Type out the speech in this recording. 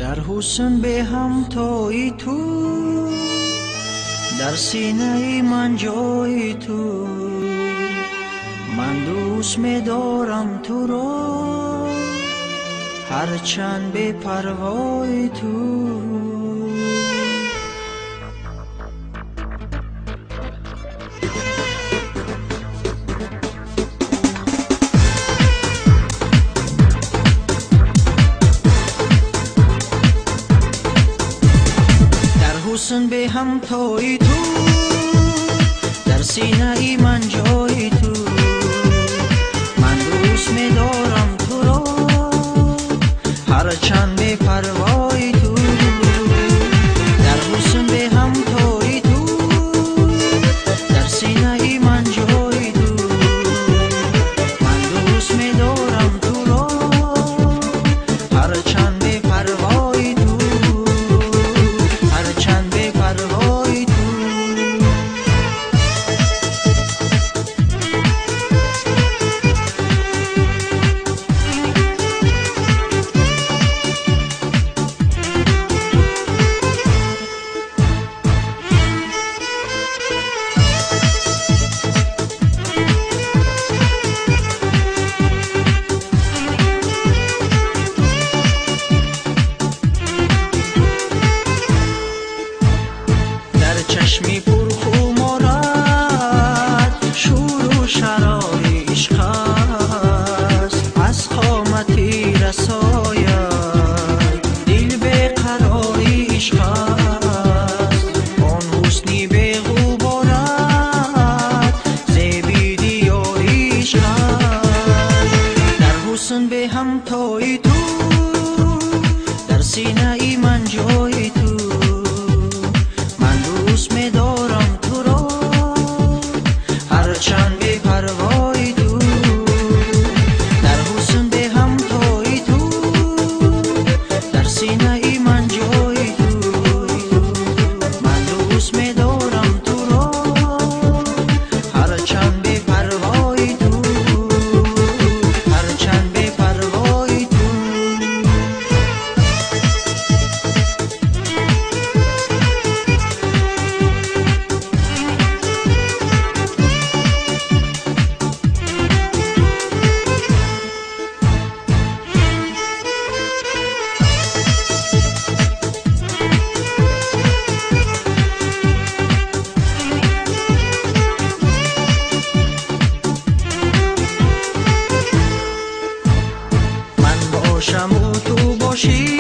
дар ҳусн бе ҳамтои ту, дар синаи ман ҷои ту. Ман дӯст медорам туро, ҳарчанд бепарвои ту. Ҳусн бе ҳамтои ту, дар синаи ман ҷои ту. Ман дӯст медорам туро, ҳарчанд бепарвои ту. Дар ҳусн бе ҳамтои ту, дар синаи ман ҷои ту. Ман дӯст медорам туро, ҳарчанд бепарвои ту. Чашми пурхуморат шӯру шарори ишқ аст, аз қомати расоят дил беқарори ишқ аст. Он ҳусни беғуборат зеби диёри ишқ аст. Дар ҳусн беҳамтои ту, дар синаи ман ҷои ту. Дӯст медорам туро, ҳарчанд бепарвои ту. Дар ҳусн беҳамтои ту, дар синаи ман ҷои ту. Ман дӯст медорам туро, ҳарчанд бепарвои ту. Ҳарчанд бепарвои ту. Бошаму ту бошӣ.